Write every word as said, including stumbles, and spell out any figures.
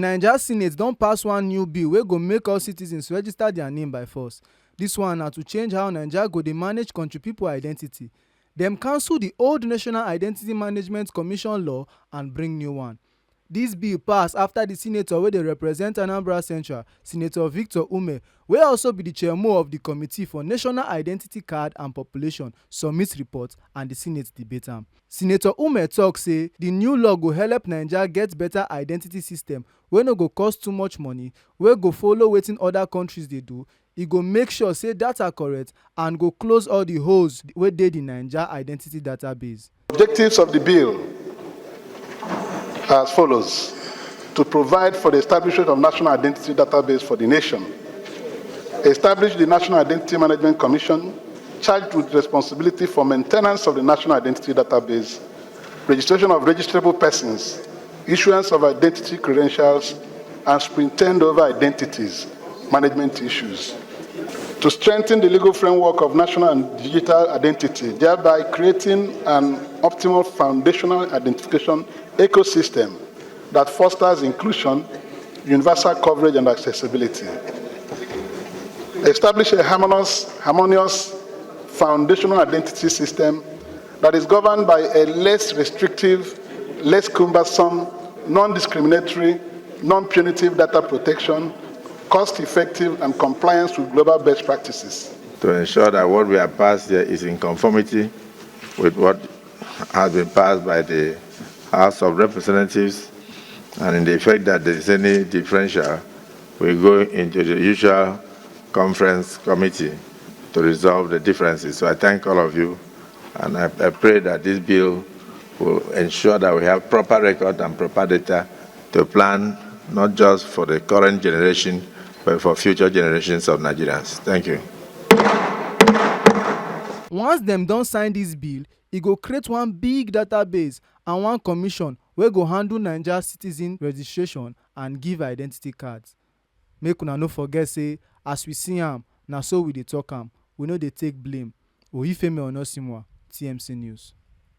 Naija Senate don pass one new bill wey go make all citizens register their name by force. This one na to change how Naija go dey manage country people identity. Dem cancel the old National Identity Management Commission law and bring new one. This bill pass after the senator wey dey represent Anambra Central, Senator Victor Umeh, wey also be the chairmo of the Committee for National Identity Card and Population, submit report and the Senate debate am. Senator Umeh talk say the new law go help Naija get better identity system wey no go cost too much money, wey go follow wetin other countries dey do. E go make sure say data correct and go close all the holes wey dey the Naija identity database. Objectives of the bill are as follows: to provide for the establishment of national identity database for the nation, establish the National Identity Management Commission charged with responsibility for maintenance of the national identity database, registration of registrable persons, issuance of identity credentials, and superintend over identities management issues. To strengthen the legal framework of national and digital identity, thereby creating an optimal foundational identification ecosystem that fosters inclusion, universal coverage, and accessibility. Establish a harmonious, harmonious foundational identity system that is governed by a less restrictive, less cumbersome, non-discriminatory, non-punitive data protection, cost-effective, and compliance with global best practices. To ensure that what we have passed here is in conformity with what has been passed by the House of Representatives, and in the event that there is any differential, we go into the usual conference committee to resolve the differences. So I thank all of you, and I, I pray that this bill will ensure that we have proper record and proper data to plan not just for the current generation, but for future generations of Nigerians. Thank you. Once dem don sign this bill, e go create one big database and one commission wey go handle Naija citizen registration and give identity cards. Make una no forget say, as we see am, na so we dey talk am. We no dey take blame. Oyifemi Onosimwa, T M C News.